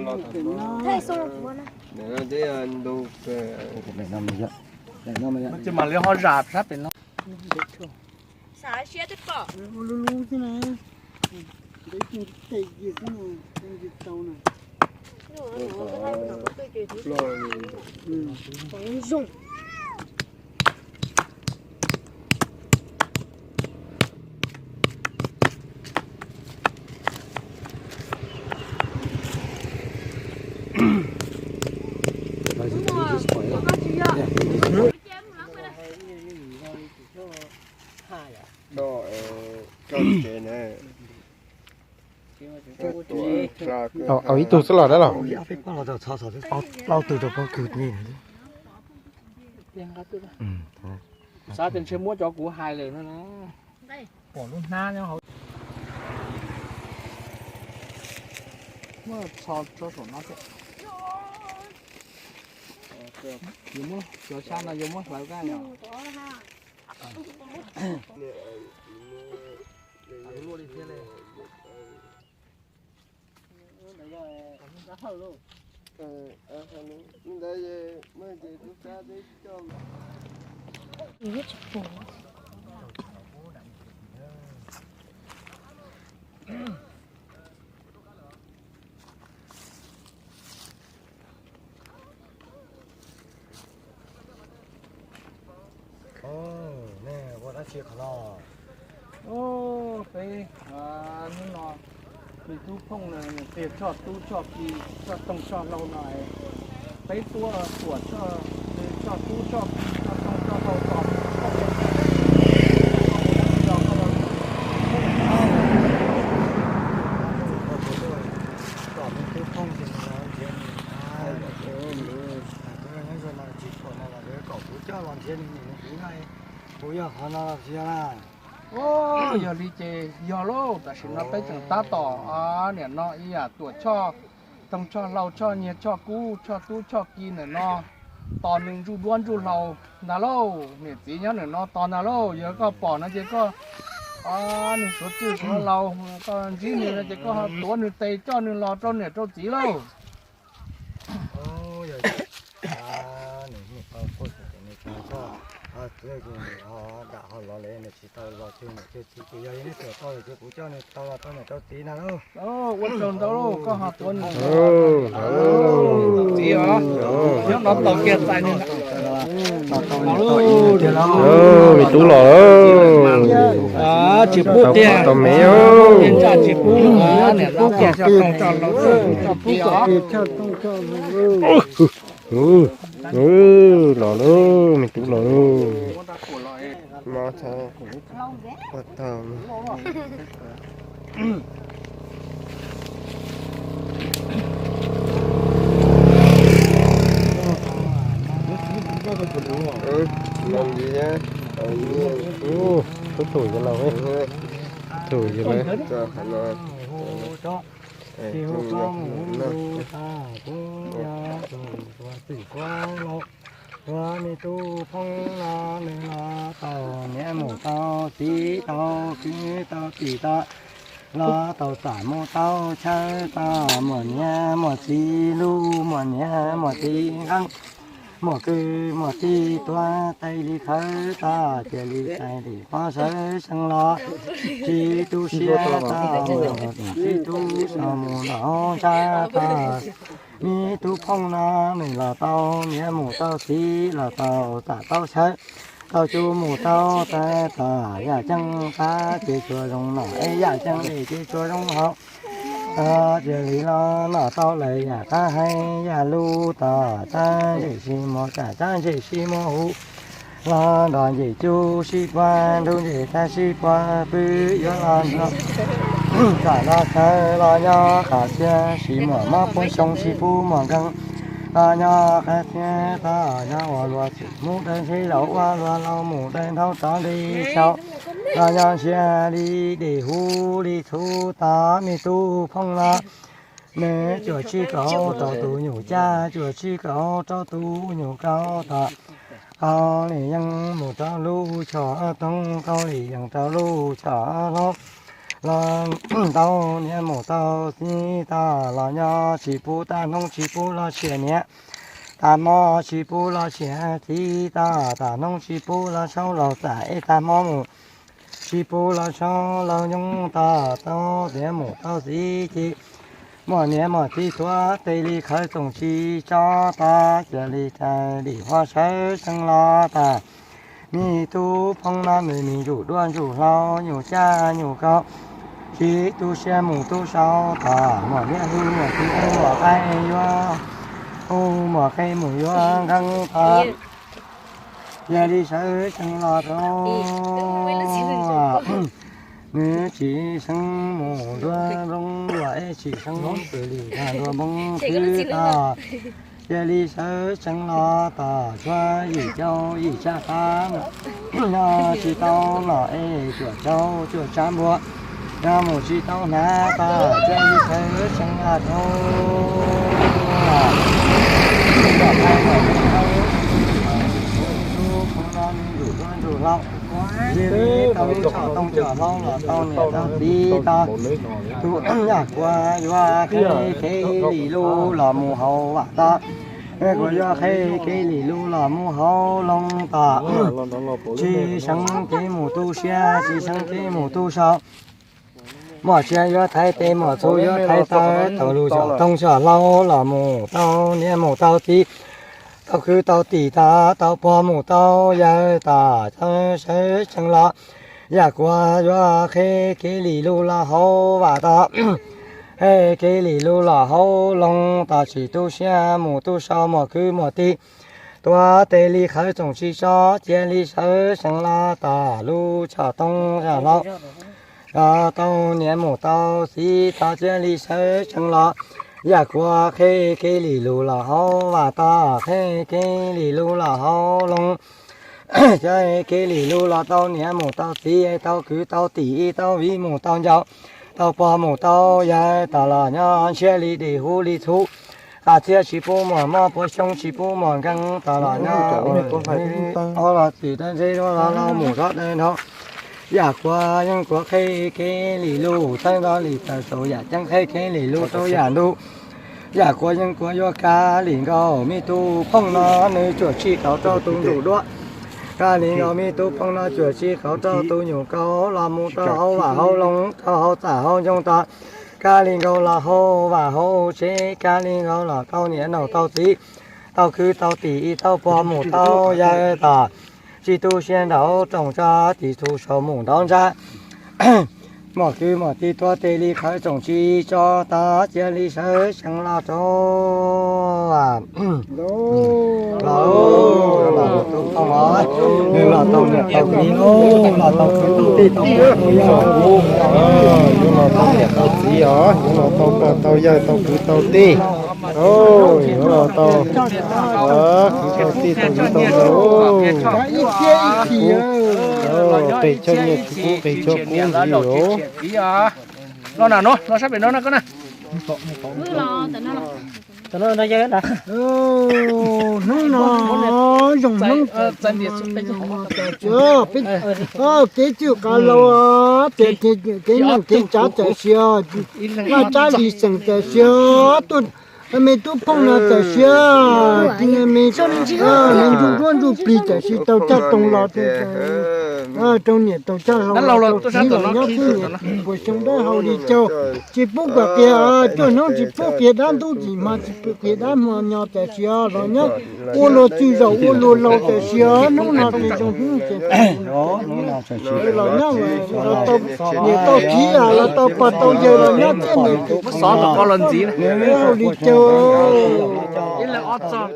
Ntawm no twb yog ntug kawg. Ces mam li ho zam sab pem no. Xav siab twb pom. Ua lub lub xwb na. Ntev tes yig xwb na, tes yig tau na. Zoo. Au ib tug xwb los dab los? Plaub tug rau pob kws. Xav tias ntshe muab cov kuv hais lawm no na. Pom lub hnab nyob hauv. Muab tso rau saum no thiab. Yuav muab cov sab no yuav muab hlawv kaj yom. Nej ua dab tsi qhov no? Peb hnub no me tub Phooj nws qhia txog tub txog ki, txog toog txog hlau no, peb tuaj tuam txog nws txog tub txog ki, txog toog txog hlau tos. Tom me tub Phooj ces nws los nrhiav nws, nyob zoo no tsis pom no los kom kuv coj los nrhiav nws, nws kuv no, kuv yog qhov no los tsis yog na. Yog li ces yog lauj, tam sim no peb tseem tab tom niam no ib yam tuam txog toog txog hlau txog nyiag txog kub txog tub txog ki ntawm no, tos nws ntsuj duab ntsuj hlau ntag lauj. Niam txiv nyob ntawm no tos ntag lauj. Yog koj pom no ces koj, nws suav txwj suav laus, koj ntsib nws no ces koj tuav nws tes coj nws los rau niam rau txiv lauj. Nws tau quaj ces nws tau txog, dam ho los li nws tsis tau los cuag niam cuag txiv ces yog li neb tuam tau lawm ces kuv coj nws tau los rau niam rau txiv na lauj. Ua tsaug ntau lauj, koj ho tuav nws txiv os. Nyob no tos kiag txais nws. Me tub los lawm. Tsis pub tiag, tsis pub, niam no kiag tso tau tso los tso txiv os. Los lauj, me tub los lauj. Tub thum yawg laus, tub thum yawg laus. Tsis hu koj mus hu lus tas kuv yog tus tuav txwj tuav laus. Tuav me tub Phooj no nws los tau niam mus tau txiv tau kwv tau tij tau, los tau txam mus tau chaw tau muaj niam muaj txiv lub muaj niam muaj txiv nqeeb, muaj kwv muaj tij tuav tais li khawv tag cia li tais li pob sawv seev los, tsis tu siab tag, tsis tu siab mus nram tshab tag. Me tub Phooj no nws los tau niam mus tau txiv los tau txam tau chaw, tau tsuj mus tau tais tag yaj ceeb qab ces tsuas zoo noj es yaj ceeb dej ces tsuas zoo haus. Cia li los noj tau lawm yam qab hais yam lus tag, tsab ntsej sib muag tsam tsab ntsej sib muag hu, los nrog ncej cub sib puag nrug ncej tag sib puag pw, yuav los nrog txam los chaw los nyob qhov txhia, sib muag mob puag xyoo sib pub muag nkeeg, los nyob qhov txhia tag nyob ua luag txwm mus dawb ntxhe laus ua luag laus mus dawb ntaub rov nte xyaum, los nyob ntsiag li dej huv li txhuv tag. Me tub Phooj no nws cuam tsib kaum rau tus nyuj cab, cuam tsib kaum rau tus nyuj kaub tag. Kaus lim yeej mus rau lub choj toog, kaus lim yeej rau lub choj hlob. los tau niam mus tau txiv tag los nyob tsis pub tag hnub tsis pub los sia niam, tag hmo tsis pub los sia txiv tag, tag hnub tsis pub los saub laus txam es tag hmo mus tsis pub los saub laus nyoog tag, tau niam mus tau txiv ces muaj niam muaj txiv tuav tes li khawv txoom tsis tso tag, cia li rais li huab sawv tsees los tag. Me tub phooj no nws me ntsuj duab ntsuj hlauv nyuj cab nyuj kaus, tsis tu siab mus tu sau tag, muaj niam hu muaj txiv hu muaj qe yuav, hu muaj qe mus yuav nkees tag, cia li sawv tsees los rau nws tsis seev mus nruab npoo luaj es tsis seev xws li nruab npoo khwv tag, cia li sawv tsees los tag, tshuav yim caug yim tsab qab no tsis tau los es cuam caug cuam tsab npua, yog mus tsis tau hnav tag, cia li sawv tsees los rau ntsuj duab ntsuj hlauv, cia li tau coj tooj coj hlau los tau niam tau txiv tag, tus yam kuas yuav qheb kev li lub los mus hauv vaj tag, kuas yuav qheb kev li lub los mus hauv loog tag, tsis seev kev mus tu siab tsis seev kev mus tu sau. Muaj tsiaj yuav thaiv tes muaj txhuv yuav thaiv taw, tau lub coj tooj coj hlau los mus tau niam mus tau txiv, tau kwv tau tij tag tau pog mus tau yawg tag, sawv tsees los yam kuas yuav qheb kev li lub los hauv vaj tag, qheb kev li lub los hauv loog tag, tsis tu siab mus tu sau muaj kwv muaj tij tuav tes li khawv txoom tsis tso, cia li sawv tsees los tag, lub coj tooj coj hlau tau niam mus tau txiv tag, cia li sawv tsees los yam kuas qheb kev li lub los hauv vaj tag, qheb kev li lub los hauv loog, cia kev li lub los tau niam mus tau txiv, tau kwv tau tij tau viv mus tau ncaus, tau pog mus tau yawg tag los nyob ntshiab li dej huv li txhuv, qab txhiab tsis pub muaj mob, puas xyoo tsis pub muaj nkees tag los nyob ob los txim dawb ntse los los mus zov dawb nrho. Yam kuas yeej kuas qheb kev li lub txhawb nrog li taw saum yam ceeb, qheb kev li lub rau yam ntuj. Yam kuas yeej kuas yuav kav li nkaus me tub phooj no, nws tsuam tsim kauv rau tus ntsuj duab, kav li nkaus me tub phooj no tsuam tsim kauv rau tus nyuam kaus los mus rau hauv vaj hauv loog, rau hauv txaj hauv ncoo tag, kav li nkaus los hauv vaj hauv tsev, kav li nkaus los tau niam mus tau txiv, tau kwv tau tij tau pog mus tau yawg tag, tsis tu siab nraum rooj tso, tsis tu sau mus nraum ntsa. Muaj kwv muaj tij tuav tes li khawv txoom tsis tso tag, cia li sawv tsees los rau los tus phooj os, nws los tau niam tau txiv, los tau kwv tau tij tau pog tau yawg, yuav los tau niam tau txiv os, yuav los tau pog tau yawg tau kwv tau tij, yuav los tau kwv tau tij tau kwv tau yawg, qis chaw nyiaj tsis pub qis chaw kub ntxiv os. Los na, no los sab pem no na koj na. Hnub no zoo hnub, kev txwj qab laus, kev neej kev tsav txawm siav, laj tsab li xeem txawm siav, tuaj me tub phooj no txawm siav, me ntsuj duab ntsuj plig txawm siav tau caj toog los rau niam tau tshaj hlau los rau txiv los nyob xwb niam puas xyoo dawb hau li caug. Tsis pub kom qias cuaj hnub, tsis pub qias dab ntub, tsis hmo tsis pub qias dab hmo nyo txawm siav los nyob ua luag txwj zaum ua luag laus txawm siav hnub no ces zoo hnub ces los nyob los tau niam tau txiv los tau pog tau yawg los nyob thiab niam txiv xov los koj los ntxiv hau li caug. Ib leeg ob txog.